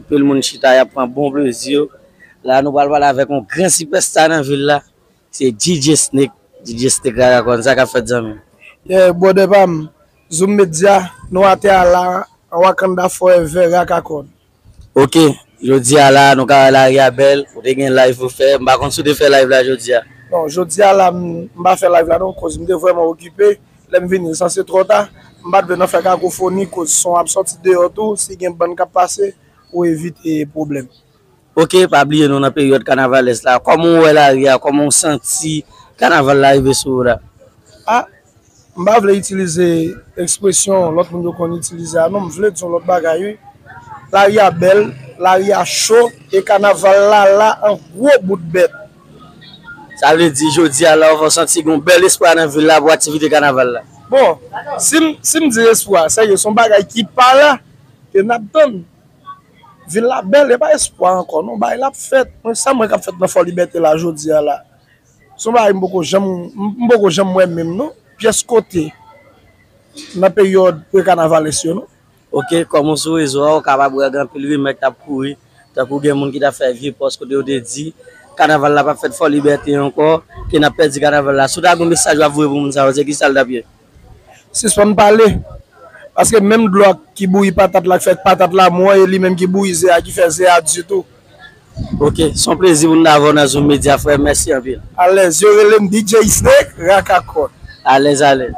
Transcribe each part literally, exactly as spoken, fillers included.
Anpil moun chita, y ap pran bon plezi yo. La, nou pral pale avèk yon gran sipèsta nan vil la. Se D J Snake. D J Snake la konn sa k ap fèt, zanmi m. Yeah, brother pa m. Zoom Media, nou atè a la, an Wakanda Forever, Rakakòn. Ok, jodi a la, nou ka wè lari a bèl, ou te gen live pou fè. M pa konn si w te fè live la jodi a. Non, jodi a la, m, m pa fè live la non, koz m te vrèman okipe. Lè m vini, l sanse twò ta. M pa t vle nan fè kakofoni, koz son ap sòti deyò tou. Si gen bann k ap pase, ou evite pwoblèm. Ok, pa bliye nou nan peryòd kanavalès la. Kòman w wè lari a? Kòman w santi kanaval la rive sou ou la? Ah, m pa vle itilize ekspresyon lòt moun yo konn itilize a non, m vle di yon lòt bagay wi. Lari a bèl, lari a cho, e kanaval la la an gwo bout bèt. Sa vle di jodi a la ou santi gen yon bèl espwa nan vil la pou aktivite kanaval la? Bon, si m, si m di espwa, sèke se yon bagay ki pa la, ke n ap tann. Vil la bèl, e pa espwa ankò non, bagay la ap fèt. Mwen, sa m wè k ap fèt nan Fò Libète la jodi a la, se yon bagay m poko janm, m, m poko janm wè menm non. Pyès kote nan peryòd pre-kanavalès yo non. Ok, kòm ou sou rezo a, ou kapab wè gen anpil rimè k t ap kouri, tankou gen moun ki t ap fè vye pòs kote yo te di, kanaval la p ap fèt Fò Libète ankò, ke n ap pèdi kanaval la. Si w ta gen yon mesaj w ap voye pou moun sa yo, se kisa l t ap ye? Sispann pale. Paske menm dlo a ki bouyi patat la, k fè patat la mou an, e li menm ki bouyi ze a, ki fè ze a di tou. Ok, se yon plezi pou n t avè w nan Zoom Media, frè m. Mèsi anpil. Alèz, yo rele m D J Snake, Rakakòn. Alèz, alèz.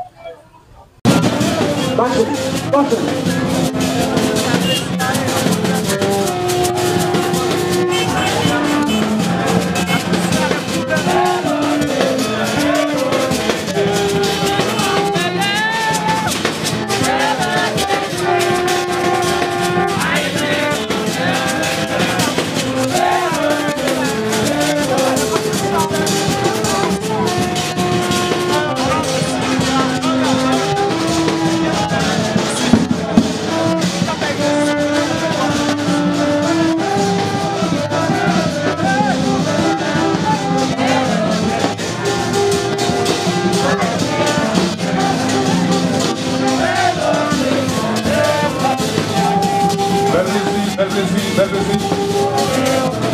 Bèl plezi, bèl plezi, bèl plezi.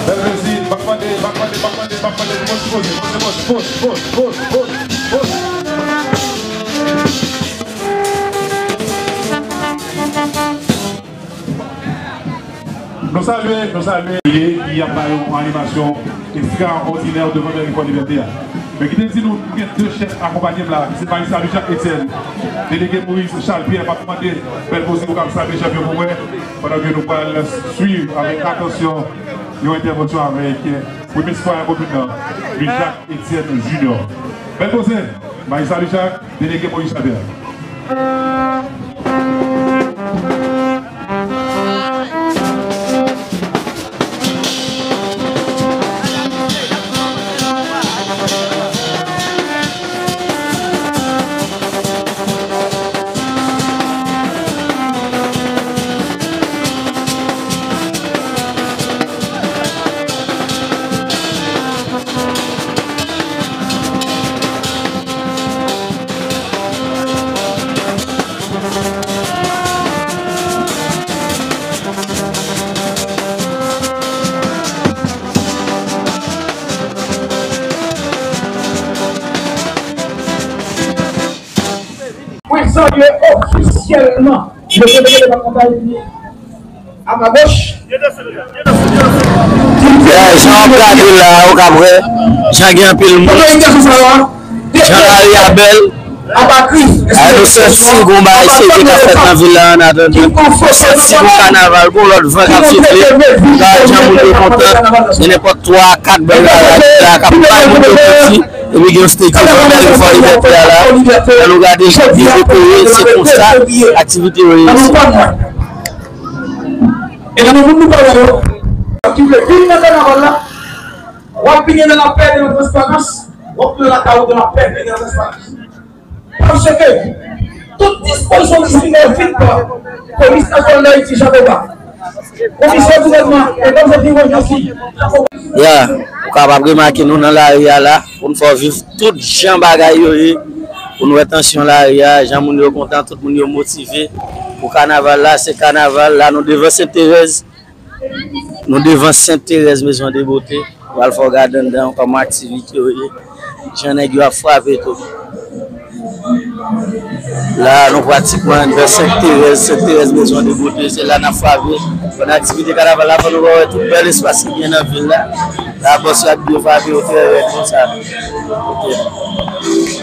Bèl plezi, m ap mande, m ap mande, m ap mande, m ap mande, poze, poze, poze, poze. Nou salye, nou salye. Ki ap bay yon animasyon ekstraòdinè devan tèritwa Libète a. Men kite m di nou, nou gen de chèf akonpanye m la, ki se Majistra Louis Jacques Etienne, Delege Moïse Charles Pierre, m ap mande bèl poze pou kap salye chèf yo pou mwen, pandan ke nou pral swiv avèk atansyon yon entèvansyon avèk Premye sitwayen komin nan, Louis Jacques Etienne Junior. Bèl poze, Majistra Louis Jacques, Delege Moïse Charles Pierre. Mwen salye ofisyèlman le délégué départemental à ma gauche. Yeah, jan w ap gade la, ou ka wè, jan gen anpil moun, jan lari a bèl. Ay, nou santi gon bagay serye k ap fèt nan vil la, an atandan. Nou santi gon kanaval, gon lòt van k ap sifle. Gade jan moun yo kontan, gen nenpòt twa, kat bèl bagay la, k ap bay moun yo plezi. Epi gen yon stage ki bèl, yon fò Libète a la. Lè nou gade jan byen dekore, se konsa aktivite yo ye isi. E nan moun nou pale yo, ki vle vin nan kanaval la, w ap vini nan lapè e nan transparans, w ap vin lakay ou nan lapè e nan transparans. Paske tout dispozisyon disiplinen yo fin pran. Polis Nasyonal d Ayiti, chapo ba. Komisè gouvènman, e kòm se pi wè, mèsi. Chapo ba. Ya, ou kapab remake nou nan lari a la, pou n fè w viv tout jan bagay yo ye, pou n wè tansyon lari a, jan moun yo kontan, tout moun yo motive pou kanaval la, se kanaval la, nou devan Sent Terèz. Nou devan Sent Terèz Maison de Beauté. Pral fè w gade anndan kòman aktivite yo ye. Jan nèg yo ap frape tou. La, nou pratikman anndan Sent Terèz, Sent Terèz Maison de Beauté. Se la n ap frape. Pandan aktivite kanaval la, fò nou wè tout bèl espas ki gen nan vil la. La, bòs la ap byen frape yo trè rèd konsa. Ok.